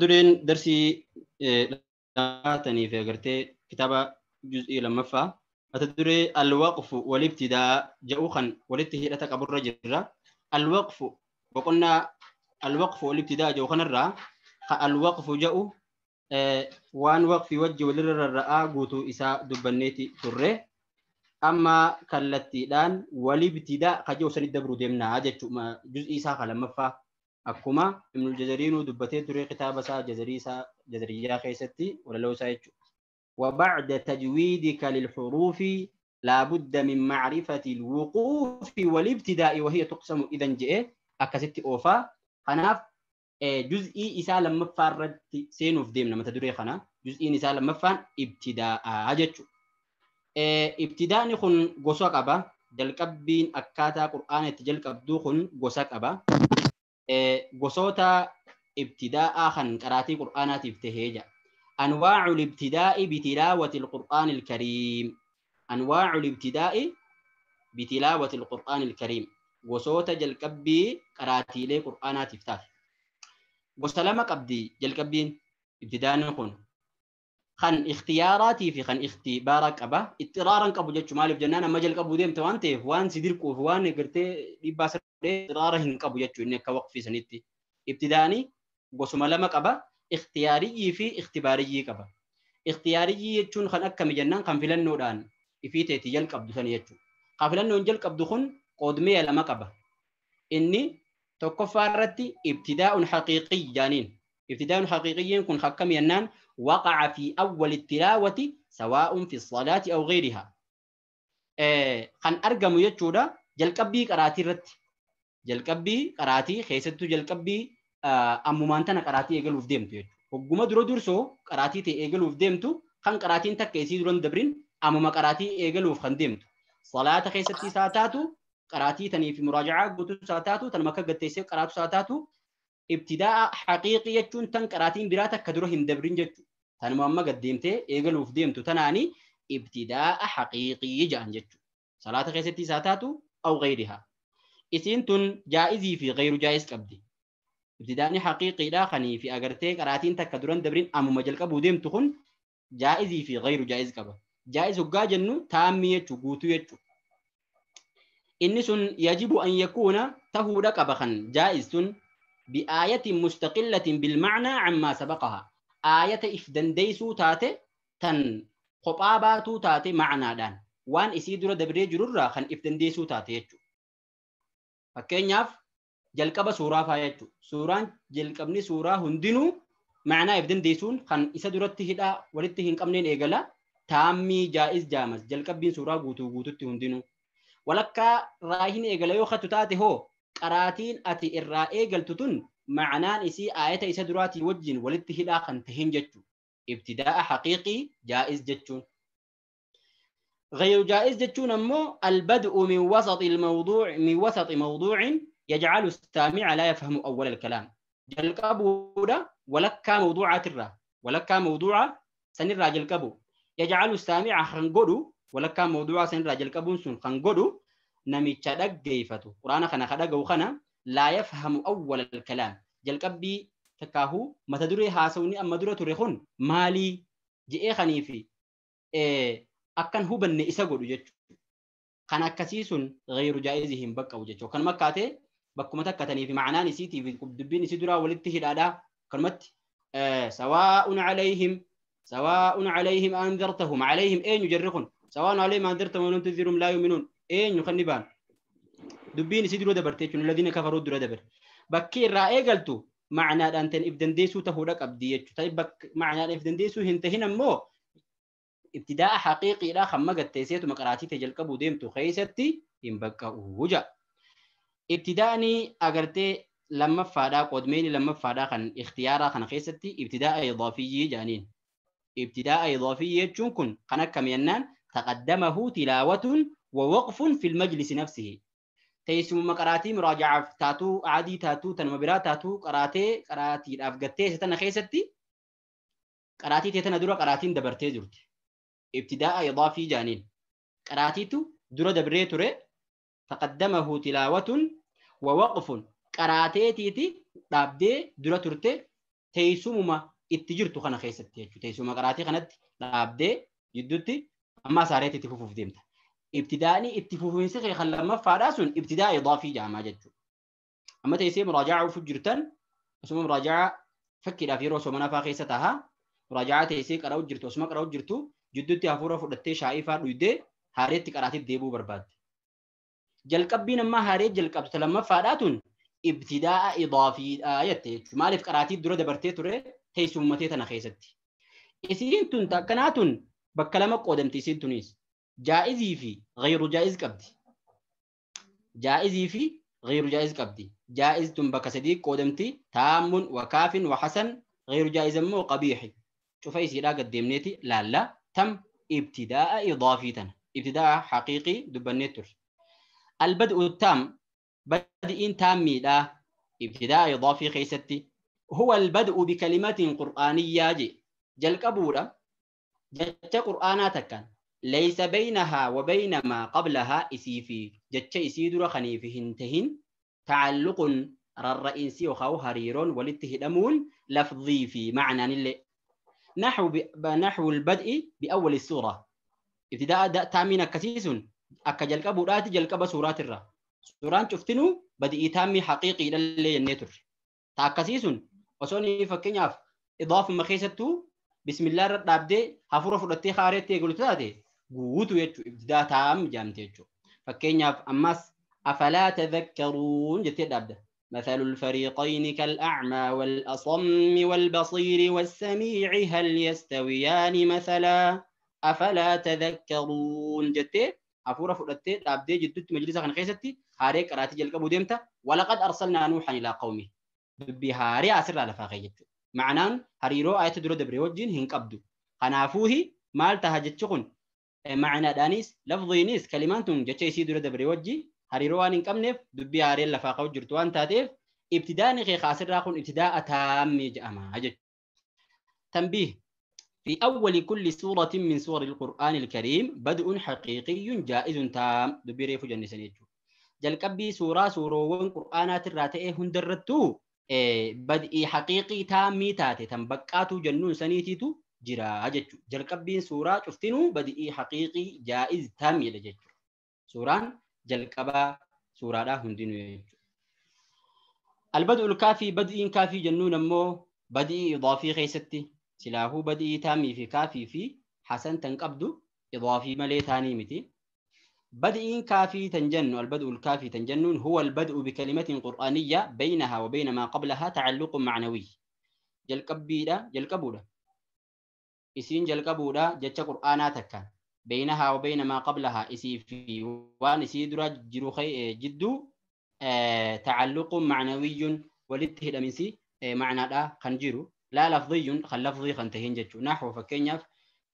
Dureen darsii laatanii fi agartee kitaaba juz'ii lammaffaa mata duree alwaqfu walibtidaa jedhu kan walitti hidhata qaburra jirra. Alwaqfu boqonnaa alwaqfu walibtidaa jedhu kanarraa ka alwaqfu jedhu waan waqfii wajji walirra rarra'aa guutuu isaa dubbanneeti turre. Amma kallattiidhaan walibtidaa ka jedhu sanitti dabruu deemnaa jechuudha juz'ii isaa ka lammaffaa. Akkuma Ibnul Jazariinuu dubbatee ture kitaaba isaa Jazarii isaa Jazariyyaa keessatti walaloo isaa jechuudha. وبعد تجويدك للحروف لا بد من معرفة الوقوف والابتداء وهي تقسم إذا جاء أكست أوفا خناف جزئي إسا لما فارد سينوف ديمنا ما تدري خنا جزئي إسا لما فان ابتداء أجتشو ابتداء نخن قصوك أبا جلقبين أكاتا قرآن تجلقب دوخن قصوك أبا gosoota ibtidaa'aa kan qaraatii qur'aanaatiif tahee jira. Anwaa'ul ibtidaa'i bitilaawati al-Qur'aani al-Kariim. Anwaa'ul ibtidaa'i bitilaawati al-Qur'aani al-Kariim. Gosoota jalqabbii qaraatiilee qur'aanaatiif taate. Gosa lama qabdi jalqabbiin ibtidaa'ni kun. Kan ikhtiyaaraatii fi kan ikhtibaaraa qaba. Ittiraaraan qabu jechuun maaliif jennaan amma jalqabuu deemte waan ta'eef waan si dirquuf waan gartee dhiibbaa ittiraara hin qabu jechuun inni akka waqfii sanitti. Ibtidaani gosuma lama qaba. Ikhtiyaariyyii fi ikhtibaariyyii qaba. Ikhtiyaariyyii jechuun kan akkami jennaan kan filannoodhaan ifii teetii jalqabdu sani jechuudha. Kan filannoon jalqabdu kun qoodmee lama qaba. Inni tokkoffaa irratti ibtidaa'un haqiiqii jaaniin. Ibtidaa'un haqiiqiyyiin kun akkami jennaan waqa'a fi awwali tilaawati sawaa'un fi salaati aw ghayriha. Kan argamu jechuudha jalqabbii qaraatii irratti. Jalqabbii qaraatii keessattuu jalqabbii ammumaan tana qaraatii eegaluuf deemtu jechuudha. Hogguma dura dursoo qaraatii ta'e eegaluuf deemtu kan qaraatiin takka isii duran dabrin ammuma qaraatii eegaluuf kan deemtu. Salaata keessatti isaa taatu qaraatii tanii fi muraaja'aa guutuu isaa taatu tanuma akka gatteessee qaraatu isaa taatu ibtidaa'a haqiiqii jechuun tan qaraatiin biraa takka dura hin dabrin jechuudha. Tanuma amma gaddeemtee eegaluuf deemtu tanaani ibtidaa'a haqiiqii jedhan jechuudha. Salaata keessatti isaa taatu aw ghayrihaa. Isiin tun jaa'izii fi ghayru jaa'iz qabdi. Ibtidaa'ni haqiiqiidha kanii fi agartee qaraatiin takka duran dabrin ammuma jalqabuu deemtu kun jaa'izii fi ghayru jaa'iz qaba. Jaa'iz hoggaa jennu taammii jechuu guutuu jechuu. Inni sun yajibu an yakuuna tahuudha qaba kan jaa'iz sun bi'aayatin mustaqillatin bilmacnaa cammaa sabaqaha. Aayata if dandeeysuu taate tan kophaa baatuu taate macnaadhaan waan isii dura dabree jirurraa kan if dandeeysuu taate jechuudha. Fakkeenyaaf jalqaba suuraa faa jechuudha. Suuraan jalqabni suuraa hundinuu macnaa if dandeessuun kan isa duratti hidhaa walitti hin qabneen eegala. Taammii jaa'iz jaamas jalqabbiin suuraa guutuu guututti hundinuu. Walakkaa raahin eegala yoo kattu taate hoo qaraatiin ati irraa eegaltu tun macnaan isii aayata isa duraatii wajjin walitti hidhaa kan tahin jechuudha. Ibtidaa'a haqiiqii jaa'iz jechuun. غير جائز جتون أمو البدء من وسط الموضوع من وسط موضوع يجعل السامع لا يفهم أول الكلام. جلقبودا ولكا موضوع ترى ولكا موضوع سنرى جلقبو يجعل السامع خنقدو ولكا موضوع سنرى جلقبون سن خنقدو نمي تشدق جيفتو قرآن خنا خدقو خنا لا يفهم أول الكلام جلقبي تكاهو ما تدري هاسوني أما درة تريخون مالي جئ خنيفي akkan hubanne isa godhu jechuudha. Kan akkasii sun ghayru jaa'izi hin baqqa'u jechuudha. Kanuma akkaatee bakkuma takkatanii fi ma'anaan isiitii fi dubbiin isii duraa walitti hidhaadhaa. Kanumatti sawaa'un alayhim sawaa'un alayhim anzartahum alayhim eenyu jarri kun sawaa'un alayhim anzartahum lam tunzirhum laa yu'minuun eenyu kan ni baan dubbiin isii dura dabarte jechuudha. Alladhiina kafaruu dura dabarte. Bakki irraa eegaltu ma'anaadhaan tan if dandeessuu tahuudha qabdi jechuudha. Ma'anaadhaan if dandeessuu hin tahin ammoo ibtidaa'a haqiiqiidha hamma gatteesseetuma qaraatii ta'e jalqabuu deemtu keessatti hin baqqa'u ja'a. Ibtidaa'ni agartee lammaffaadhaa qoodmeenii lammaffaadhaa kan ikhtiyaaraa kana keessatti ibtidaa'a idaafiyyii jedhaniin. Ibtidaa'a idaafiyyii jechuun kun kan akkami jennaan taqaddamahu tilaawatun wa waqfun fil majlisi nafsihi. Teessumuma qaraatii muraajacaaf taatuu adii taatuu tanuma biraa taatuu qaraatee qaraatiidhaaf gatteesse tana keessatti qaraatii ta'e tana dura qaraatiin dabartee jirti. ابتداء إضافي جانين قراتيتو درو دبري توري تقدمه تلاوة ووقف قراتيتي دابدي درو تورتي Teessumuma itti jirtu kana keessatti jechuudha. Teessuma qaraatii kanatti dhaabdee jidduutti ammas haareetti itti fufuuf deemta. Ibtidaa'ni itti fufiinsi kee kan lammaffaadhaa sun ibtidaa idaafii jedhama jechuudha. Amma teessee muraaja'aa ufuuf jirtan osuma muraaja'aa fakkiidhaaf yeroo osoo mana fa'aa keessa tahaa muraaja'aa teessee qara'u jirtu osuma qara'u jirtu jidduutti hafuura fudhattee shaayii fa'aa dhuydee haareetti qaraatiif deebi'uu barbaadde. Jalqabbiin ammaa haaree jalqabtu lammaffaadhaa tun ibtidaa'a idaafiidhaa jette jechuudha. Maaliif qaraatii dura dabartee ture teessummatee tana keessatti. Isiin tun akkanaa tun bakka lama qoodamti isiin tunis. Jaa'izii fi ghayru jaa'iz qabdi. Jaa'izii fi ghayru jaa'iz qabdi. Jaa'iz tun bakka sadii qoodamti. Taammun wa kaafin wa hasan ghayru jaa'iz ammoo qabiixi. Cufa isiidhaa gad deemneeti laalla tam ibtidaa'a idaafii tana. Ibtidaa'a haqiiqii dubbannee turre. Albad'u taam بدئين تامي لا ابتداء إضافي خيستي هو البدء بكلمة قرآنية جي جل قبولة جت قرآناتك ليس بينها وبين ما قبلها إسيفي جت إسيدر خنيفهن تهن تعلق الرئيسي وخو هرير والاتهدمون لفظي في معنى اللي نحو البدء بأول السورة ابتداء تامين كثيس أكا جل قبولات جل قب سورات الرّ Suuraan cuftinuu badii taammii haqiiqiidha illee jennee turre. Ta akkasii sun osoo inni fakkeenyaaf idaafuma keessattuu bismillaa irra dhaabdee hafuura fudhattee haareetti eegalu taate guutuu jechuudha. Ibtidaa taam jedhamte jechuudha. Fakkeenyaaf ammas afalaa tadhakkaruun jettee dhaabda. مثل الفريقين كالأعمى والأصم والبصير والسميع هل يستويان مثلا أفلا تذكرون جتة hafuura fudhattee dhaabdee jidduutti majlisa kana keessatti haaree qaraatii jalqabuu deemta. Walaqad arsalnaa nuuhan ilaa qawmi. Dubbii haaree asirraa lafaa ka'e jechuudha. Ma'anaan hariiroo ayata dura dabre wajjin hin qabdu. Kanaafuuhi maal taha jechi kun ma'anaadhaanis lafziinis kalimaan tun jecha isii dura dabre wajji hariiroo waan hin qabneef dubbii haareen lafaa ka'u jirtu waan taateef ibtidaani kee asirraa kun ibtidaa taammii jedhama jechuudha. Tanbiih في أول كل سورة من سور القرآن الكريم بدء حقيقي جائز تام دبيري فجن سنيجو جلقبي سورة سورة قرآنات الراتئ هندرتو بدء حقيقي تامي تاتي تنبقاتو جنون سنيتيتو جرا جتو جلقبي سورة شفتنو بدء حقيقي جائز تام يلجتو سوران جلقبا سورة دا هندنو يجو البدء الكافي بدء كافي جنون مو بدء إضافي خيستي سلاهو بدي تامي في كافي في حسن تنقبدو إضافي ملي تاني متي بدء كافي تنجن. البدء الكافي تنجن هو البدء بكلمة قرآنية بينها وبين ما قبلها تعلق معنوي. جلقبيدا جلقبودا إسين جلقبودا جتش قرآناتك بينها وبين ما قبلها إسي في وان إسي درا جروخي جدو تعلق معنوي ولتهد من سي معنى لا خنجيرو لا لفظي خل لفظي خنتهين جتشو. نحو فكينيف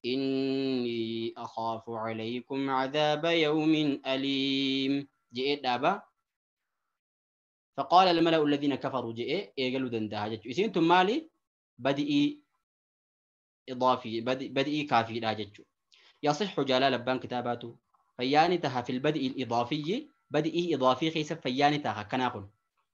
إني أخاف عليكم عذاب يوم أليم جئت دابا فقال الملأ الذين كفروا جئ إيقلوا دندها جتشو. إسين مالي بدئي إضافي بدئي كافي لا جتشو. يصح جلال بان كتاباته فياني تها في البدء الإضافي بدئي إضافي خيس فياني تها كناقل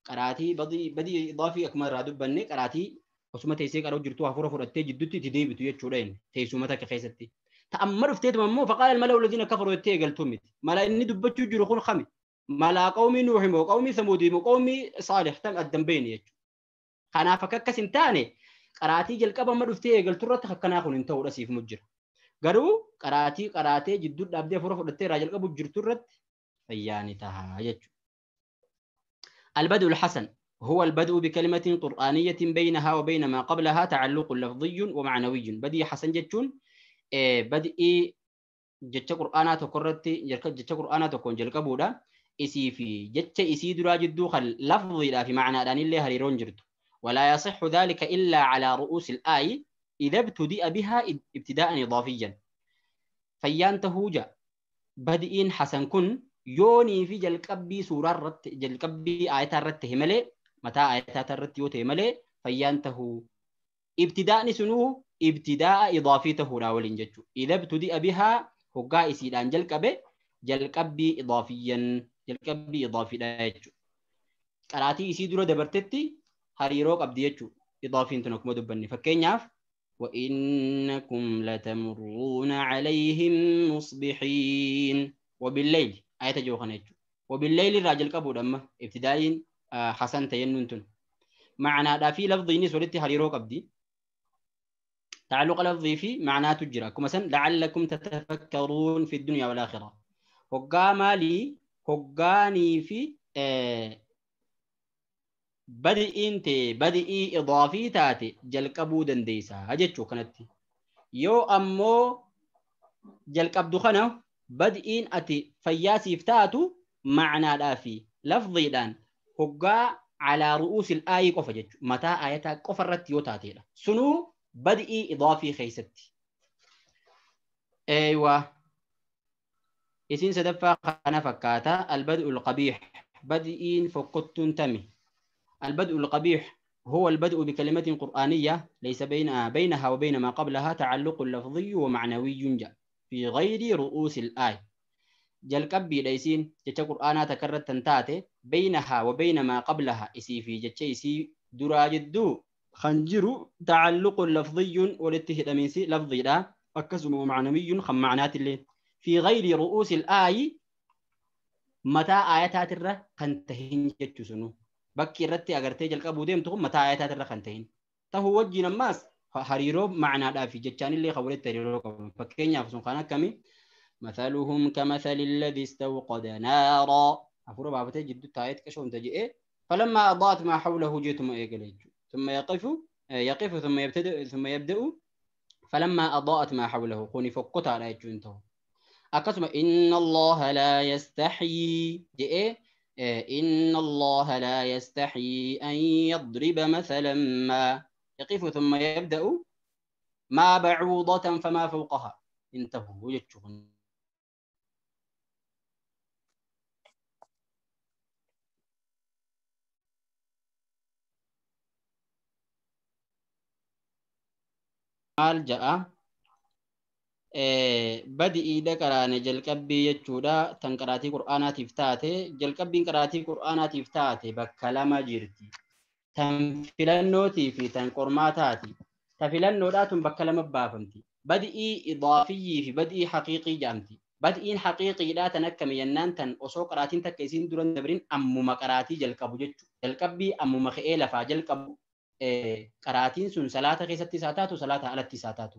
قراتي بدئي إضافي أكمل رادب بني قراتي osuma teessee qaroo jirtu hafuura fudhattee jidduutti itti deebitu jechuudha inni teessuma takka keessatti. Ta'ammar dhufteetuma immoo faqaala al-mala'u alladhiina kafaruu jettee eegaltuu miti. Mala inni dubbachuu jiru kun kami? Malaa qawmii Nuuhi moo qawmii Samuudii moo qawmii Saalih tam addan beeyne jechuudha. Kanaaf akka akkas hin taane qaraatii jalqaba amma dhuftee eegaltu irratti akkanaa kun hin ta'uudha siif mujjira. Garuu qaraatii qaraatee jidduu dhaabdee hafuura fudhattee irraa jalqabu jirtu irratti fayyaani taha jechuudha. Albadul Hasan هو البدء بكلمة قرآنية بينها وبين ما قبلها تعلق لفظي ومعنوي. بدي حسن جتون بدي جت قرآنات وقرتي جت قرآنات وكون جلقبودا إسي في جت إسي درا جدو خل لفظي لا في معنى لأن اللي هريرون جرد. ولا يصح ذلك إلا على رؤوس الآي إذا ابتدأ بها ابتداء إضافيا. فيانتهوجا بدئين حسن كن يوني في جلقبي سورة رت جلقبي آية رت هملي متى آيات الرت يوتي ملي فيانته ابتداء سنوه ابتداء إضافيته راولين جتشو. إذا ابتدأ بها هقا إسيدان جلقبي جلقبي إضافيا جلقبي إضافي لا جتشو. قراتي إسيدرو دبرتتي هريروك أبدي جتشو. Idaafiin tun akkuma dubbanne fakkeenyaaf وإنكم لتمرون عليهم مصبحين وبالليل آية جوخنة وبالليل الراجل قبول أما ابتدائين حسن تيننتن معنى دا في لفظي نس ولتي هريرو قبدي تعلق لفظي في معنى تجرى كما لعلكم تتفكرون في الدنيا والآخرة هقا مالي هقاني في بدئين تي بدئي إضافي تاتي جلقبو دنديسا هجتشو كانت يو أمو جلقب دخنه بدئين أتي فياسي فتاتو معنى دافي لفظي دان هقا على رؤوس الآية قفا جتشو متى آيتها قفرت يو تاتي سنو بدئي إضافي خيستي أيوة إسين سدفا خنا فكاتا البدء القبيح بدئين فقدتن تمي البدء القبيح هو البدء بكلمة قرآنية ليس بينها وبين ما قبلها تعلق لفظي ومعنوي جاء في غير رؤوس الآية جلقبي ليسين جتش قرآنا تكررت تنتاتي بينها وبين ما قبلها إسي في جتش إسي دراجدو خنجر تعلق لفظي ولتهد منسي لفظي لا أكسم ومعنوي خم معنات اللي في غير رؤوس الآية متى آياتات الره خنتهن جتش سنو بكي رتي أغرتي جلقبو ديم تقوم متى آياتات الره خنتهن تهو وجه نماس هريرو معنى لا في جتشان اللي خولت هريرو فكين يافسون خانا كمي مثلهم كمثل الذي استوقد نارا أفرو بابتي جدو تايت كشون تجي إيه فلما أضاءت ما حوله جئتم إيه ثم يقف ثم يبتدئ ثم يبدأ فلما أضاءت ما حوله قوني فقط على يجنته أقسم إن الله لا يستحيي جئ إن الله لا يستحيي أن يضرب مثلا ما يقف ثم يبدأ ما بعوضة فما فوقها انتهوا يجون maal ja'a badi'iidha qaraane jalqabbii jechuudha tan qaraatii qur'aanaatiif taate jalqabbiin qaraatii qur'aanaatiif taate bakka lama jirti tan filannootii fi tan qormaataati ta filannoodhaa tun bakka lama baafamti badi'ii idaafiyyii fi badi'ii haqiiqii jedhamti badi'iin haqiiqiidhaa tan akkami jennaan tan osoo qaraatiin takka isiin duran dabrin ammuma qaraatii jalqabu jechuudha jalqabbii ammuma ka'ee lafaa jalqabu qaraatiin sun salaata keessatti isaa taatu salaata alatti isaa taatu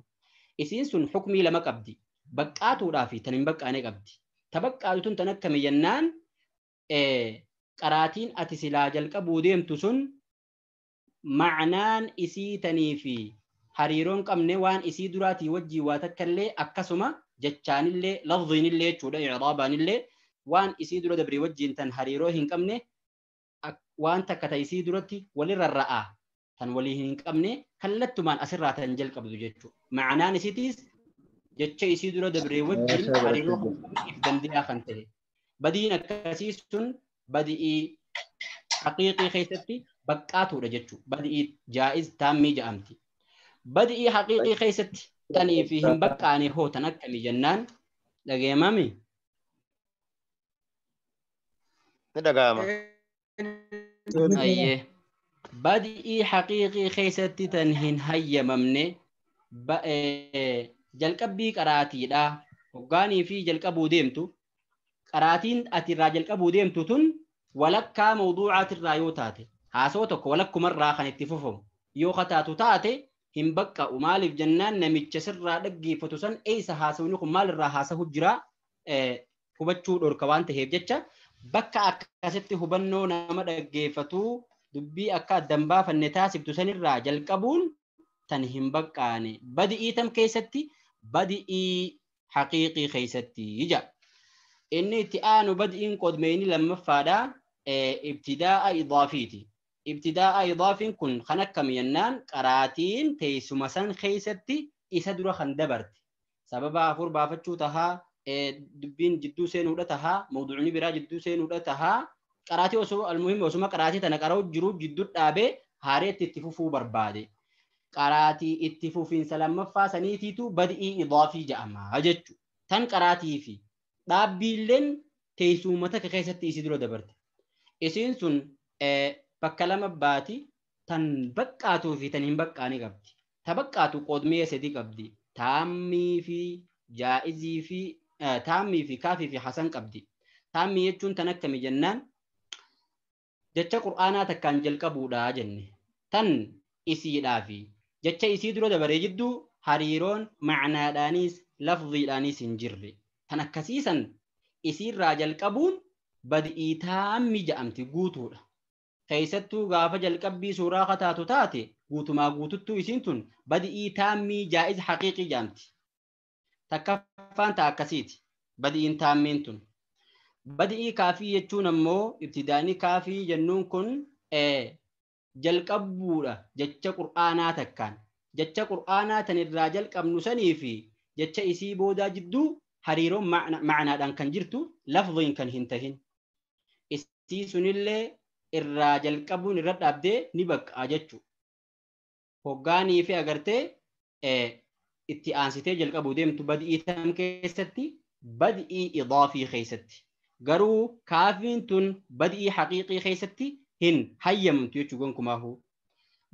isiin sun hukmii lama qabdi baqqaatuudhaa fi tan hin baqqaane qabdi ta baqqaatu tun tan akkami jennaan qaraatiin ati silaa jalqabuu deemtu sun ma'naan isii tanii fi hariiroon qabne waan isii duraatii wajjii waa takkallee akkasuma jechaanillee lafziinillee jechuudha i'raabaanillee waan isii dura dabrii wajjiin tan hariiroo hin qabne waan takka ta isii duratti walirra ra'aa tan walii hin qabne kallattumaan asirraa tan jalqabdu jechuudha. Ma'anaan isiitiis jecha isii dura dabree wajjin hariiroo if dandeeyaa kan ta'e. Badiin akkasii sun badi'ii haqiiqii keessatti baqqaatuudha jechuudha. Badi'ii jaa'iz taammii jedhamti. Badi'ii haqiiqii keessatti tanii fi hin baqqaane hoo tan akkamii jennaan dhageemami? Ni dhaga'ama. Ayyee. Badi'ii haqiiqii keessatti tan hin hayyamamne jalqabbii qaraatiidha. Hoggaanii fi jalqabuu deemtu qaraatiin ati irraa jalqabuu deemtu tun walakkaa mawduucaatirraa yoo taate haasoo tokko walakkumarraa kan itti fufamu yoo kataatu taate hin baqqa'u maaliif jennaan namicha sirraa dhaggeeffatu san eessa haasawni kun maalirraa haasahu jira hubachuu dhorka waan ta'eef jecha bakka akkasitti hubannoo nama dhaggeeffatu dubbii akka addan baafanne taasiftu sanirraa jalqabuun tan hin baqqaane badi'ii tam keessatti badi'ii haqiiqii keessatti ija inni itti aanu badi'iin qodmeyni lammaffaadha ibtidaa'a idaafiiti ibtidaa'a idaafiin kun kan akkami jennaan qaraatiin teessuma san keessatti isa dura kan dabarte sababa afur baafachuu tahaa dubbiin jidduu seenuudha tahaa mawduucni biraa jidduu seenuudha tahaa qaraatii osoo almuhim osuma qaraatii tana qara'u jiru jidduu dhaabee haareetti itti fufuu barbaade qaraatii itti fufiinsa lammaffaa saniitiitu badi'ii idaafii jedhama jechuudha tan qaraatii fi dhaabbiilleen teessuma takka keessatti isii dura dabarte isiin sun bakka lama baati Tan baqqaatuu fi tan hin baqqaane qabdi. Ta baqqaatu qoodmee sadi qabdi. Taammii fi jaa'izii fi taammii fi kaafii fi hasan qabdi. Taammii jechuun tan akkami jennaan jecha qur'aanaa takkaan jalqabuudha jenne. Tan isiidhaa fi jecha isii dura dabaree jidduu hariiroon macnaadhaanis lafziidhaanis hin jirre. Tan akkasiisan isiirraa jalqabuun bad'ii taammi jedhamti guutuudha. Keessattuu gaafa jalqabbii suuraa kataatu taate guutumaa guututtuu isiin tun bad'ii taammii jaa'iz haqiiqii jedhamti. Takkaffaan ta'a akkasiiti bad'iin taammiin tun. Bad'ii kaafii jechuun ammoo ibtidaanii kaafii jennuun kun jalqabuudha jecha qur'aanaa takkaan. Jecha qur'aanaa tan irraa jalqabnu sanii fi jecha isii boodaa jidduu hariiroon macnaadhaan kan jirtu lafziin kan hin tahin. Isii sunillee irraa jalqabuun irra dhaabdee ni baqqaa jechuudha. Hoggaanii fi agartee itti aansitee jalqabuu deemtu bad'ii tam keessatti bad'ii idaafii keessatti. Garuu kaafiin tun bad'ii haqiiqii keessatti hin hayyamtu jechuu gonkumaahuu.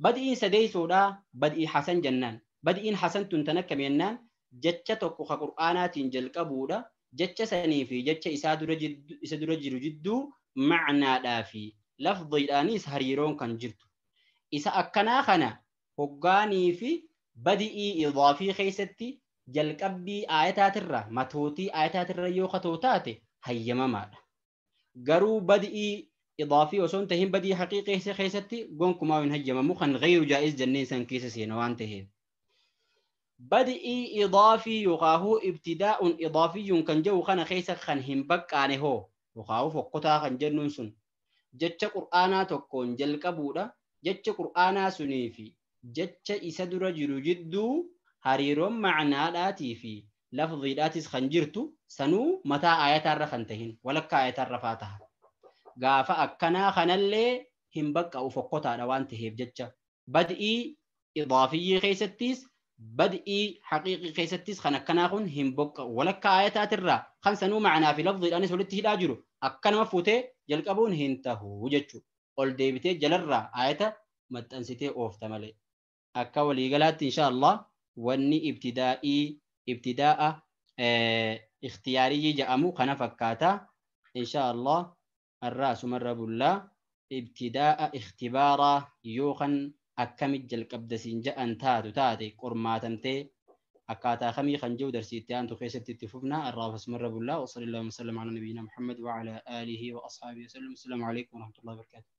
Bad'iin sadeessoodhaa bad'ii hasan jennaan. Bad'iin hasan tun tan akkam jennaan jecha tokko ka qur'aanaatiin jalqabuudha. Jecha sanii fi jecha isaa dura isa dura jiru jidduu macnaadhaa fi lafziidhaanis hariiroon kan jirtu. Isa akkanaa kana hoggaanii fi bad'ii idaafii keessatti jalqabbii aayataatirra matootii aayataatirra yoo katoo taate hayyamamaadha. Garuu bad'ii idaafii osoo hin tahin badii haqiiqii keessatti gonkumaa hin hayyamamu kan gayru jaa'iz jenneen san keessa seena waan taheef. Bad'ii idaafii yookaahuu ibtidaa'un idaafiyyuun kan jedhu kana keessa kan hin baqqaane hoo yookaahuu fokkotaa kan jennuun sun jecha qur'aanaa tokkoon jalqabuudha. Jecha qur'aanaa sunii fi jecha isa dura jiru jidduu hariiroon macnaadhaatii fi lafziidhaatis kan jirtu sanuu mataa aayataarra kan tahin walakkaa aayataarra faa taha. Gaafa akkanaa kanallee hin baqqa'u fokkotaadha waan taheef jecha. Bad'ii idaafiyyii keessattis bad'ii haqiiqii keessattis kan akkanaa kun hin boqqa'u. Walakkaa aayataatirraa kan sanuu macnaa fi lafziidhaanis walitti hidhaa jiru akkanuma fuutee jalqabuun hin tahu jechuudha. Ol deebitee jalarraa aayata maxxansitee oofta malee. Akka waliigalaatti insha Allah wanni ibtidaa'ii ibtidaa'a ikhtiyaariyyi jedhamu kana fakkaata. Insha Allah har'a asumarra bullaa ibtidaa'a ikhtibaaraa yookaan akkamit jalqabda siin jedhan taatu taate qormaatamtee akkaataa kamii kan jiru darsii itti aantu keessatti itti fufna. Har'aaf asumarra bullaa. Wa sallallahu wa sallam ala nabiyyina Muhammad wa ala aalihi wa ashaabihi wa sallam. Assalaamu alaikum wa rahmatullahi wa barakatuh.